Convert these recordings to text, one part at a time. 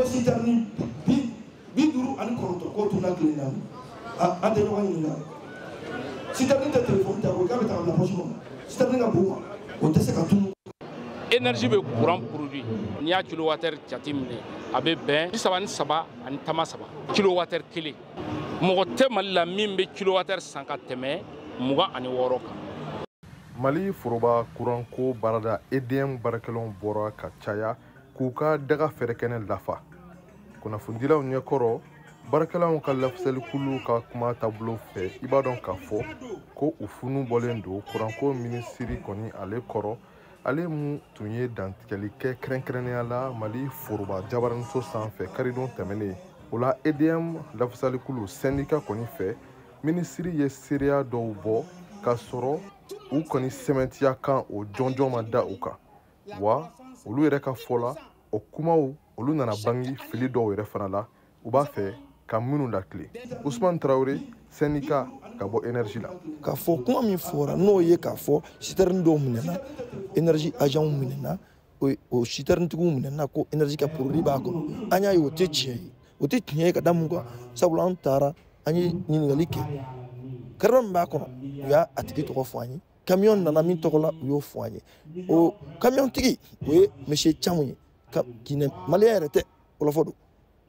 citerne 59 k'o tunna tile 4, an tɛ ɲɔgɔn ɲininka. Citerne tɛ telefɔni ta ko k'a bɛ ta ka bila poche kɔnɔ, citerne ka bon o tɛ se ka tunu. Énergie bɛ courant produit, n'i y'a kilowattheure jateminɛ a bɛ bɛn 33 ani tama 3 kilowattheure kelen. Mɔgɔ tɛ Mali la min bɛ kilowattheure san ka tɛmɛ 26 kan. Mali foroba kuranko baarada EDM baarakɛlaw bɔra ka caya k'u ka daga fɛrɛkɛnɛ lafa. Kunnafonidilaw ɲɛkɔrɔ, baarakɛlaw ka lafasalikulu ka kuma taabolo fɛ, i b'a dɔn k'a fɔ ko u funu bɔlen don kuranko minisiri kɔni ale kɔrɔ, ale mun tun ye dantigɛli kɛ kɛrɛnkɛrɛnnenya la Mali foroba jabaraniso sanfɛ karidon tɛmɛnen. O la EDM lafasalikulu syndicat kɔni fɛ, minisiri ye seereya dɔw bɔ k'a sɔrɔ u kɔni sɛmɛntiya kan o jɔnjɔn ma da u kan. Wa olu yɛrɛ ka fɔ la, o kumaw olu nana bangi fili dɔw yɛrɛ fana la, u b'a fɛ ka minnu lakile. Usman Traoré, syndicat ka bɔ énergie la. K'a fɔ kuma min fɔra n'o ye k'a fɔ citerne dɔw minɛna, énergie agentw minɛna, o citerne tigiw minɛna ko énergie ka produit b'a kɔnɔ, an y'a ye o tɛ tiɲɛ ye. O tɛ tiɲɛ ye ka da mun kan, sabula an taara an ye ɲininkali kɛ, carburant min b'a kɔnɔ u y'a a tigi tɔgɔ fɔ an ye, camion nana min tɔgɔ la u y'o fɔ an ye. O camion tigi o ye monsieur Thiam ye, Guinée malien yɛrɛ tɛ, wɔlɔfɔ don.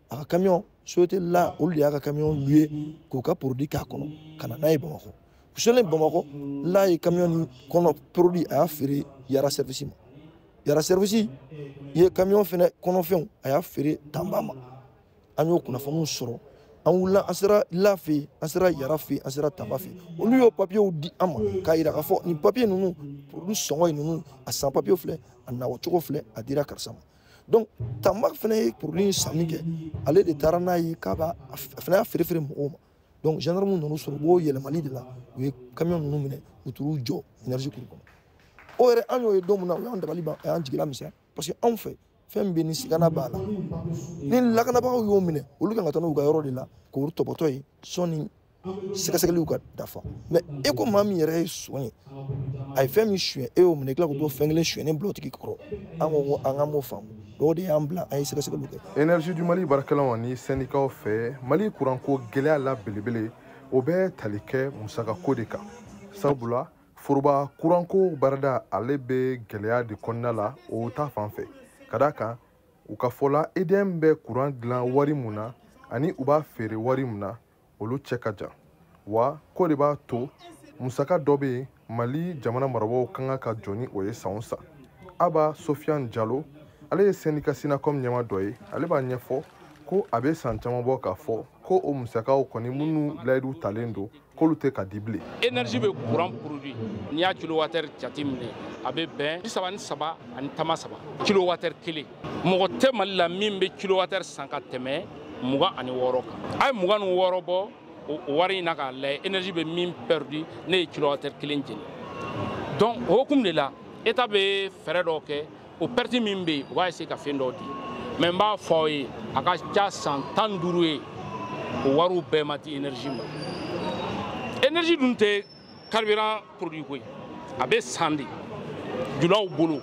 A ka camion société la olu de y'a ka camion loué k'u ka produit k'a kɔnɔ ka na n'a ye Bamakɔ. U selen Bamakɔ, la ye camion nin kɔnɔ produit a y'a feere Yara service ma. Yara service ye camion fɛnɛ kɔnɔfɛnw a y'a feere Tanba ma. An y'o kunnafoniw sɔrɔ, an wulila an sera la fɛ yen, an sera Yara fɛ yen, an sera Tanba fɛ yen. Olu y'o papiyew di an ma k'a yira k'a fɔ nin papiye ninnu produit sɔngɔ ye ninnu, a san papiye filɛ, a nawacogo filɛ, a dira karisa ma. Donc Tanba fɛnɛ ye produit in san min kɛ, ale de taara n'a ye k'a b'a a fɛnɛ y'a feere feere mɔgɔw ma. Donc gendarme nana sɔrɔ u b'o yɛlɛmali de la, u ye camion ninnu minɛ, u t'u jɔ énergie kuru kɔnɔ. O yɛrɛ an y'o ye don min na, o y'an dabali ban, a y'an jigila misɛnya, parce que anw fɛ fɛn min bɛ ni sigana b'a la, ni lakanabagaw y'o minɛ, olu kan ka taa n'u ka yɔrɔ de la k'olu tɔbɔtɔ ye sɔnni sɛgɛsɛgɛliw ka dafa. Mais e ko maa min yɛrɛ ye son ye, a ye fɛn min suɲɛ, e y'o minɛ, tila k'o fɛn kelen suɲɛnen bila o tigi kɔrɔ. An ko ko an k'an m'o faamu, o de y'an bila an ye sɛgɛsɛgɛliw kɛ. Énergie du Mali baarakɛlaw ani syndicats fɛ, Mali kuranko gɛlɛya la belebele o bɛ tali kɛ musakako de kan, sabula foroba kuranko baarada ale bɛ gɛlɛya de kɔnɔna la o ta fan fɛ. Ka d'a kan u ka fɔ la, EDM bɛ kuran dilan wari mun na ani u b'a feere wari mun na, olu cɛ ka jan. Wa ko de b'a to musaka dɔ bɛ yen Mali jamana marabagaw kan ka jɔ ni o ye san o san. Aba Sofiane Jalo, ale ye syndicat Synacom ɲɛmaa dɔ ye, ale b'a ɲɛfɔ ko a bɛ san caman bɔ k'a fɔ ko o musakaw kɔni minnu layidu talen don k'olu tɛ ka di bilen. Énergie bɛ courant produit, n'i y'a kilowattheure jateminɛ a bɛ bɛn 33 ani tama 3 kilowattheure kelen. Mɔgɔ tɛ Mali la min bɛ kilowattheure san ka tɛmɛ 26 kan. A ye 26 bɔ o wari in na k'a lajɛ, énergie bɛ min perdu ne ye kilowattheure kelen jeni. Donc o hukumu de la, État bɛ fɛɛrɛ dɔw kɛ, o perte min bɛ yen u b'a essayer ka fɛn dɔw di. Mais n b'a fɔ aw ye, a ka ca san 15 ye o wariw bɛɛ ma di énergie ma. Énergie dun tɛ carburant produit ko ye, a bɛ san de julaw bolo.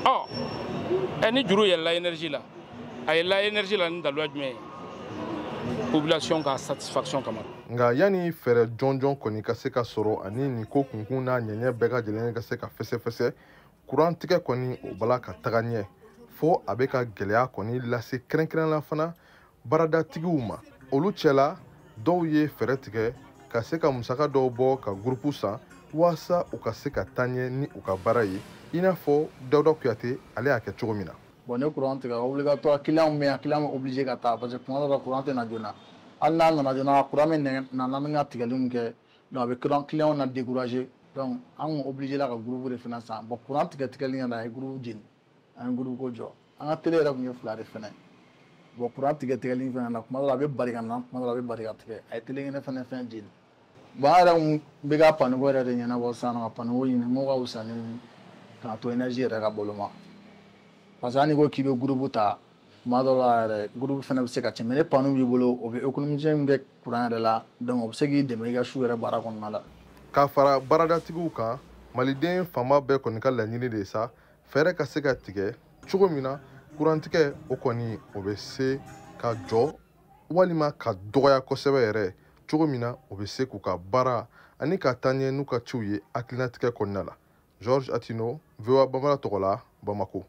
Ɔ ni juru yɛlɛla énergie la, a yɛlɛla énergie la ni daluya jumɛn ye? Population ka satisfaction kama. Nka yanni fɛɛrɛ jɔnjɔn kɔni ka se ka sɔrɔ ani nin ko kunkun n'a ɲɛɲɛ bɛɛ ka lajɛlen ka se ka fɛsɛfɛsɛ, kuran tigɛ kɔni o bala ka taga ɲɛ fo a bɛ ka gɛlɛya kɔni lase kɛrɛnkɛrɛnnenya fana baradatigiw ma. Olu cɛla dɔw ye fɛɛrɛ tigɛ ka se ka musaka dɔw bɔ ka gurupu san walasa u ka se ka taa ɲɛ ni u ka baara ye, i n'a fɔ Dawuda Kuyate ale y'a kɛ cogo min na. Bon, ne courant tigɛ obligatoire, client bɛ yan, client bɛ obligé ka taa parce que tuma dɔ la courant tɛ na joona. Hali n'a nana joona, courant bɛ na n'an bɛ ka tigɛli min kɛ, donc a bɛ client na décourager. Donc an kun obligé la ka groupe de fana san. Bon, courant tigɛ tigɛli in na a ye groupe jeni, an ye groupe ko jɔ. An ka télé yɛrɛ kun ye 2 de fɛnɛ. Bon, courant tigɛ tigɛli in fana na, tuma dɔ la a bɛ bari ka na, tuma dɔ la a bɛ bari ka tigɛ. A ye télé kɛnɛ fana fɛn jeni. Bon, an yɛrɛ kun bɛ ka panneau yɛrɛ de ɲɛnabɔ sisan nɔ, ka panneau ɲini mun ka wusa ni k'a to énergie yɛrɛ ka bolo ma. Parce que hali n'i ko k'i bɛ groupe ta, tuma dɔ la yɛrɛ groupe fana bɛ se ka tiɲɛ, mais ni panneau b'i bolo, o bɛ économiser min kɛ courant yɛrɛ la, donc o bɛ se k'i dɛmɛ i ka su yɛrɛ baara kɔnɔna la. K'a fara baradatigiw kan, maliden fanba bɛɛ kɔni ka laɲini de ye sa fɛɛrɛ ka se ka tigɛ cogo min na Kurantigɛ o kɔni, o bɛ se ka jɔ walima ka dɔgɔya kosɛbɛ yɛrɛ cogo min na, o bɛ se k'u ka baara ani ka taa ɲɛ n'u ka ciw ye hakilinatigɛ kɔnɔna la. Georges Atino, VOA Bambara tɔgɔ la, Bamako.